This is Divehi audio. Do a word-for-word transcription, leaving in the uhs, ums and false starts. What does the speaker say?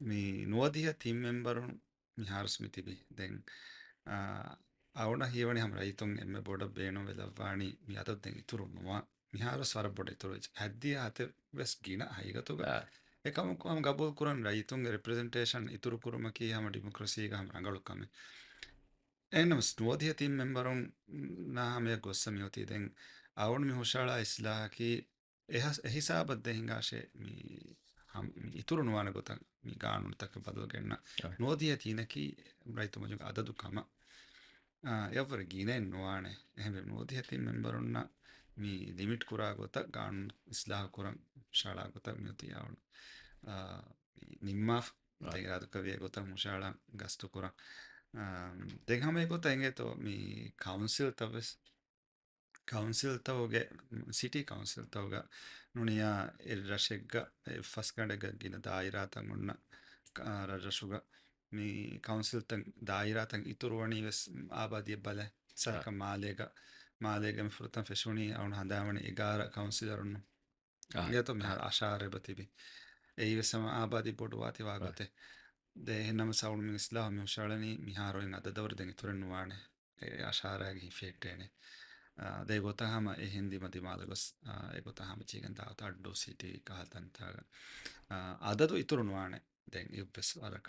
މި ނުވަދިހަ ތިން މެމްބަރުން މިހާރުސް މި ތިބި. ދެން، އާ، އަޅުގަނޑަށް ހީވަނީ ހަމަ ރައްޔިތުން އެންމެ ބޮޑަށް ބޭނުން ވެލައްވާނީ މި އަދަދު ދެން އިތުރު ނުވާ. މިހާރުސް ވަރަށް ބޮޑަށް އިތުރު ވެއްޖެ. ހައްދިޔަ ހަތެއް ވެސް ގިނަ ހަގީގަތުގަ. އާ. އެކަމަކު ހަމަ ގަބޫލު ކުރަން ރައްޔިތުންގެ ރެޕްރެޒެންޓޭޝަން އިތުރު ކުރުމަކީ ހަމަ ޑިމޮކްރަސީގަ ހަމަ ރަނގަޅު ކަމެއް. އެހެންނަމަސް ނުވަދިހަ ތިން މެމްބަރުންނާ ހަމަޔަށް ގޮއްސަ މިއޮތީ ދެން އަޅުގަނޑު މި ހުށަހަޅާ އިސްލާހަކީ އެހަސް-، އެހިސާބަށް ދޭ ހިނގާށޭ މި ހަމް-، މި އިތުރު ނުވާނެ ގޮތަށް މި ގާނޫނުތަކަށް ބަދަލު ގެންނަ. އަ. ނުވަދިހަ ތިނަކީ ރައްޔިތުންގެ އަދަދު ކަމަށް، އާ، އެއަށްވުރެ ގިނައެއް ނުވާނެ. އެހެންވެ ނުވަދިހަ ތިން މެމްބަރުންނަށް މި ލިމިޓް ކުރާ ގޮތަށް ގާނޫނު އިސްލާހު ކުރަން ހުށަހަޅާ ގޮތަށް މިއޮތީ އަޅުގަނޑު، އާ، މި ނިންމާފަ. އަ. ދެން އިރާދަކުރެއްވި އެގޮތަށް ހުށަހަޅަން ގަސްތު ކުރަން. އާ، ދެން ހަމަ އެގޮތަށް އިނގޭތޯ މި ކައުންސިލްތައް ވެސް ކައުންސިލްތަކުގެ، ސިޓީ ކައުންސިލްތަކުގަ ނޫނިއްޔާ އެއް ރަށެއްގަ އެއް ފަސްގަނޑެއްގަ ގިނަ ދާއިރާތައް އޮންނަ، އާ، ރަށްރަށުގަ މި ކައުންސިލްތައް ދާއިރާތައް އިތުރުވަނީ ވެސް އާބާދީއަށް ބަލަ. ސަރަކަށް އާ. މާލޭގަ، މާލޭގަ މި ފުރަތަމަ ފެށުނީ އަޅުގަނޑު ހަނދާންވަނީ އެގާރަ ކައުންސިލަރުން. އާ. އިނގޭތޯ މިހާރު އާ. އަށާރަ އެބަ ތިބި. އެއީ ވެސް ހަމަ އާބާދީ ބޮޑުވާތީ ވާ އާ. ގޮތެއް. ދެން އެހެންނަމަސް އަޅުގަނޑު މި އިސްލާހު މި ހުށަހަޅަނީ މިހާރު އޮތް އަދަދަށްވުރެ ދެން އިތުރެއް ނުވާނެ. އެ އަށާރައިގެ ހިފެހެއްޓޭނެ. އާ، ދެ ގޮތަށް ހަމަ އެހެން ދިމަ ދިމާލަށް ގޮސް، އާ، އެ ގޮތަށް ހަމަޖެހިގެން ދާވަތަ އައްޑޫ ސިޓީ ކަހަލަ ތަންތާގަ، އާ، އަދަދު އިތުރު ނުވާނެ. ދެން އެއްވެސް ވަރަކަ